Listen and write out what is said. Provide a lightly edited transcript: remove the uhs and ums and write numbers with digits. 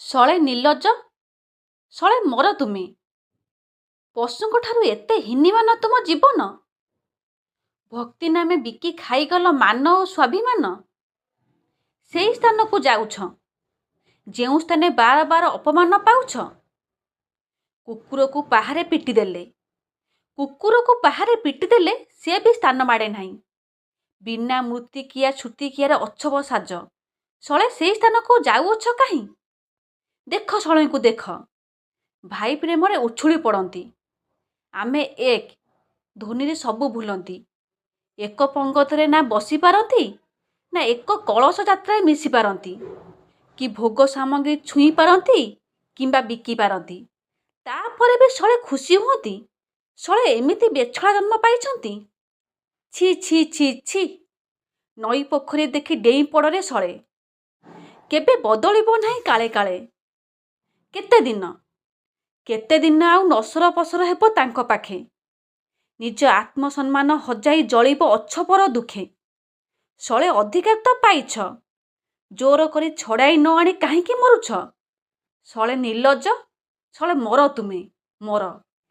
ଶଳେ ନିର୍ଲଜ୍ଜ, ଶଳେ ମର ତୁମେ। ପଶୁଙ୍କଠାରୁ ଏତେ ହୀନିମାନ ତୁମ ଜୀବନ? ଭକ୍ତି ନାମେ ବିକି ଖାଇଗଲ ମାନ ଓ ସ୍ୱାଭିମାନ। ସେଇ ସ୍ଥାନକୁ ଯାଉଛ, ଯେଉଁ ସ୍ଥାନେ ବାର ବାର ଅପମାନ ପାଉଛ। କୁକୁରକୁ ପାହାରେ ପିଟିଦେଲେ, କୁକୁରକୁ ପାହାରେ ପିଟିଦେଲେ ସେ ବି ସ୍ଥାନ ମାଡ଼େ ନାହିଁ। ବିନା ମୃତ୍ତିକିଆ ଛୁତିକିଆରେ ଅଛବ ସାଜ, ଶଳେ ସେଇ ସ୍ଥାନକୁ ଯାଉଅଛ କାହିଁ? ଦେଖ ଶଳେଙ୍କୁ ଦେଖ, ଭାଇ ପ୍ରେମରେ ଉଛୁଳି ପଡ଼ନ୍ତି। ଆମେ ଏକ ଧ୍ୱନିରେ ସବୁ ଭୁଲନ୍ତି। ଏକ ପଙ୍ଗତରେ ନା ବସିପାରନ୍ତି, ନା ଏକ କଳସ ଯାତ୍ରାରେ ମିଶିପାରନ୍ତି, କି ଭୋଗ ସାମଗ୍ରୀ ଛୁଇଁ ପାରନ୍ତି କିମ୍ବା ବିକିପାରନ୍ତି। ତା'ପରେ ବି ଶଳେ ଖୁସି ହୁଅନ୍ତି। ଶଳେ ଏମିତି ବେଛଳା ଜନ୍ମ ପାଇଛନ୍ତି। ଛି ଛି ଛି ଛି। ନଈ ପୋଖରୀ ଦେଖି ଡେଇଁ ପଡ଼ରେ ଶଳେ। କେବେ ବଦଳିବ ନାହିଁ କାଳେ କାଳେ। କେତେ ଦିନ, କେତେ ଦିନ ଆଉ ନସର ପସର ହେବ ତାଙ୍କ ପାଖେ? ନିଜ ଆତ୍ମସମ୍ମାନ ହଜାଇ ଜଳିବ ଅଛପର ଦୁଃଖେ। ଶଳେ ଅଧିକାର ତ ପାଇଛ, ଜୋର କରି ଛଡ଼ାଇ ନ ଆଣି କାହିଁକି ମରୁଛ? ଶଳେ ନିର୍ଲଜ୍ଜ, ଶଳେ ମର ତୁମେ, ମର।